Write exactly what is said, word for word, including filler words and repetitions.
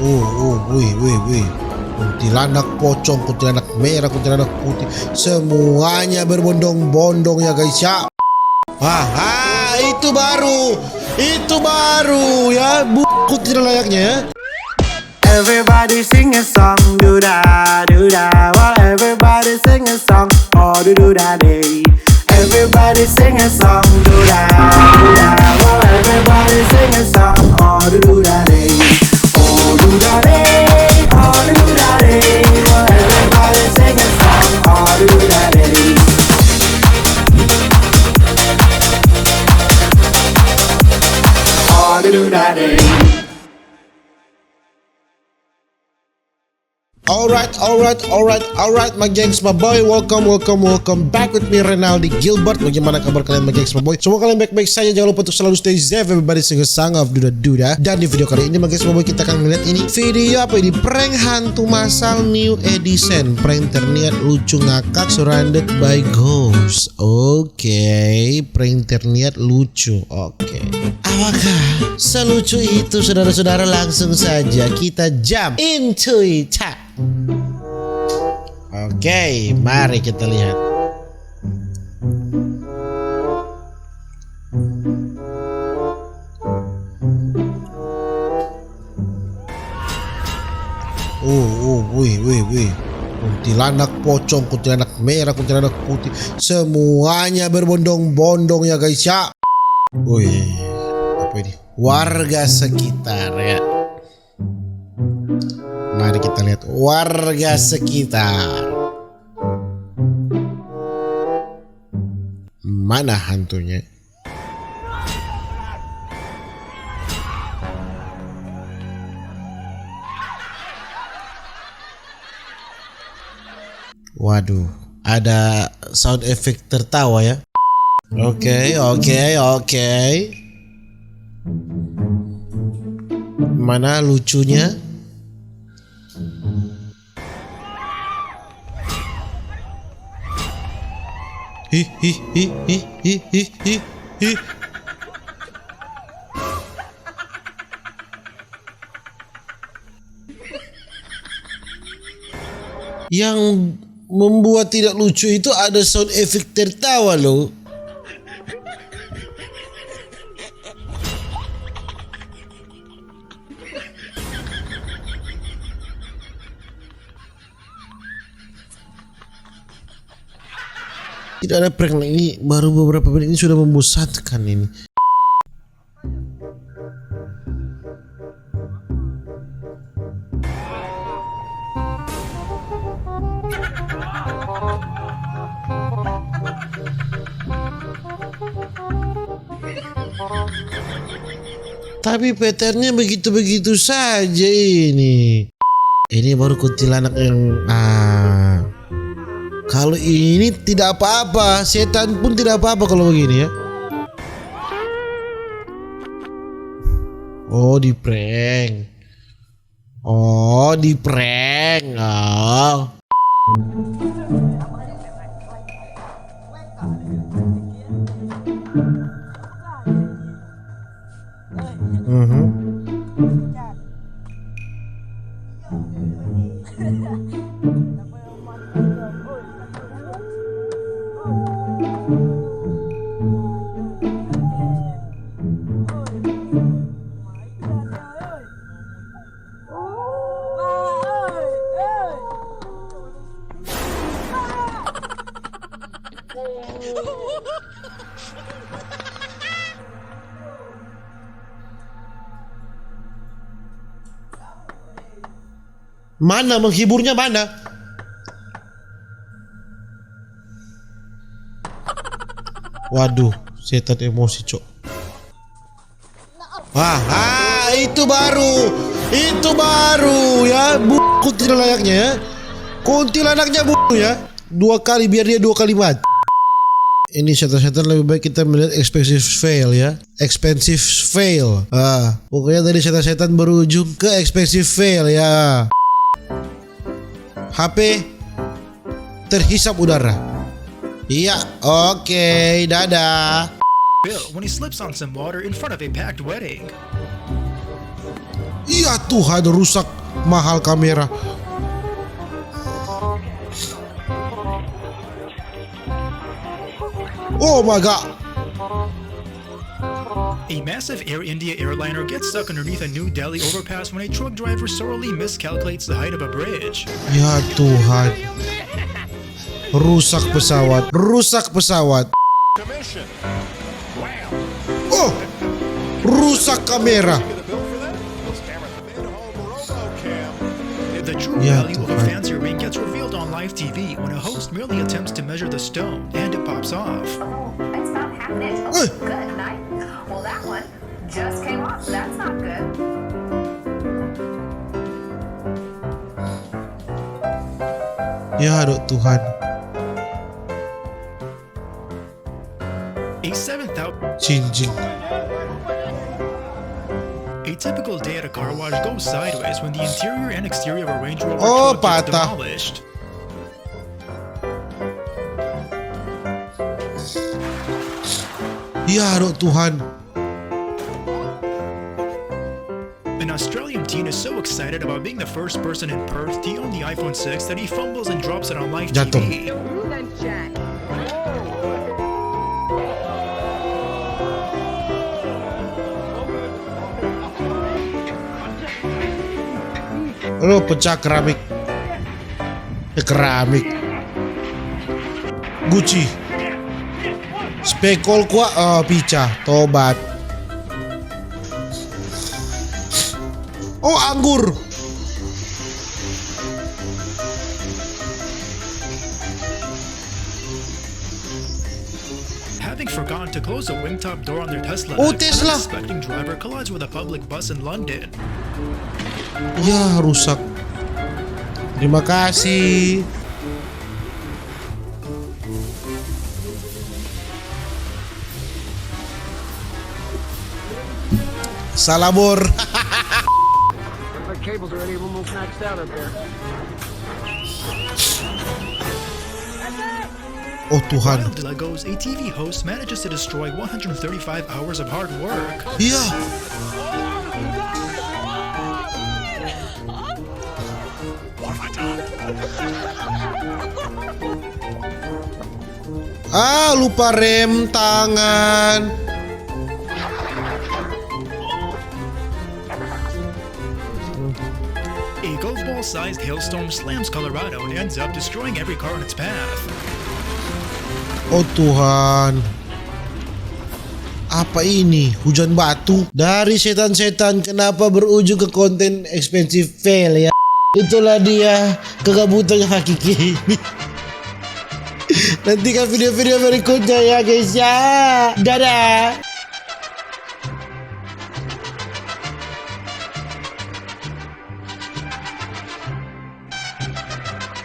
Oh, oh, wih, wih, wih. Kuntilanak pocong, kuntilanak merah, kuntilanak putih. Semuanya berbondong-bondong ya, guys, ya. Ah, ah, itu baru. Itu baru ya, bu-, kuntilanaknya ya. Everybody sing a song, do da, do da. Well, everybody sing a song, oh, do do da day. Everybody sing a song, do da, do da. Well, everybody sing a song, oh, do do da day. Oh, do da day, oh, do do da day. Well, everybody sing a song, oh, do do da day. Oh, do do da day. Alright, alright, alright, alright, my gengs, my boy. Welcome, welcome, welcome back with me, Renaldi Gilbert. Bagaimana kabar kalian, my gengs, my boy? Semoga kalian baik-baik saja. Jangan lupa untuk selalu stay safe, everybody. Sing a song of Duda Duda. Dan di video kali ini, my gengs, my boy, kita akan melihat ini video apa ini? Prank hantu masal new edition. Prank terniat lucu ngakak, surrounded by ghost. Oke, prank terniat lucu. Oke. Apakah selucu itu, saudara-saudara? Langsung saja kita jump into it. Oke, mari kita lihat. Oh, oh, wih, wih, wih. Kuntilanak pocong, kuntilanak merah, kuntilanak putih. Semuanya berbondong-bondong ya, guys, ya. Wih, apa ini? Warga sekitar, ya. Mari kita lihat warga sekitar. Mana hantunya? Waduh, ada sound effect tertawa ya. Oke, oke, oke. Mana lucunya? Hi, hi, hi, hi, hi, hi, hi, hi. Yang membuat tidak lucu itu ada sound effect tertawa, loh. Tidak ada prank lagi, baru beberapa menit ini sudah membosankan ini. Tapi patternnya begitu-begitu saja ini. Ini baru kuntilanak yang, ah. Kalau ini tidak apa-apa, setan pun tidak apa-apa kalau begini ya. Oh, di prank. Oh, di prank. Oh. Mhm. Mana menghiburnya, mana? Waduh, setan emosi, cok. Wah, ah, itu baru, itu baru ya, bu-, kuntilanaknya ya. Kuntilanaknya bu-, ya. Dua kali, biar dia dua kali mati. Ini setan-setan lebih baik kita melihat expensive fail ya. Expensive fail. Ah, pokoknya dari setan-setan berujung ke expensive fail ya. H P terhisap udara. Iya, oke, dadah. Bill when he slips on some water in front of a packed wedding. Iya Tuhan, rusak mahal kamera. Oh my God. A massive Air India airliner gets stuck underneath a New Delhi overpass when a truck driver sorely miscalculates the height of a bridge. Ya Tuhan. Rusak pesawat, rusak pesawat. Oh, rusak kamera. The true value of a fancy ring gets revealed on live T V when a host merely attempts to measure the stone and it pops off. Oh, it's about half an inch. Oh, good night. Well, that one just came off. That's not good. Ya, aduh Tuhan. A seven thousand. Cincin. A typical day at a car wash goes sideways when the interior and exterior of a Range Rover truck gets demolished. Oh, patah. Ya, aduh Tuhan. An Australian teen is so excited about being the first person in Perth to own the iPhone six that he fumbles and drops it on live T V. Jatuh. Lo pecah keramik. Eh, keramik. Guci. Spekol kwa, eh, pica. Tobat. Oh, anggur. Having forgotten to close the wingtop door on their Tesla, oh, Tesla. An unsuspecting driver collides with a public bus in London. Ya, rusak. Terima kasih. Salah bor. Looks like cables are already almost maxed out up there. Oh Tuhan. While Legos, a T V host manages to destroy one hundred thirty-five hours of hard work. Iya. Ah, lupa rem tangan. A golf ball-sized hailstorm slams Colorado and ends up destroying every car on its path. Oh Tuhan. Apa ini? Hujan batu? Dari setan-setan, kenapa berujung ke konten expensive fail ya? Itulah dia kegabutan yang hakiki. Nantikan video-video berikutnya ya, guys, ya. Dadah.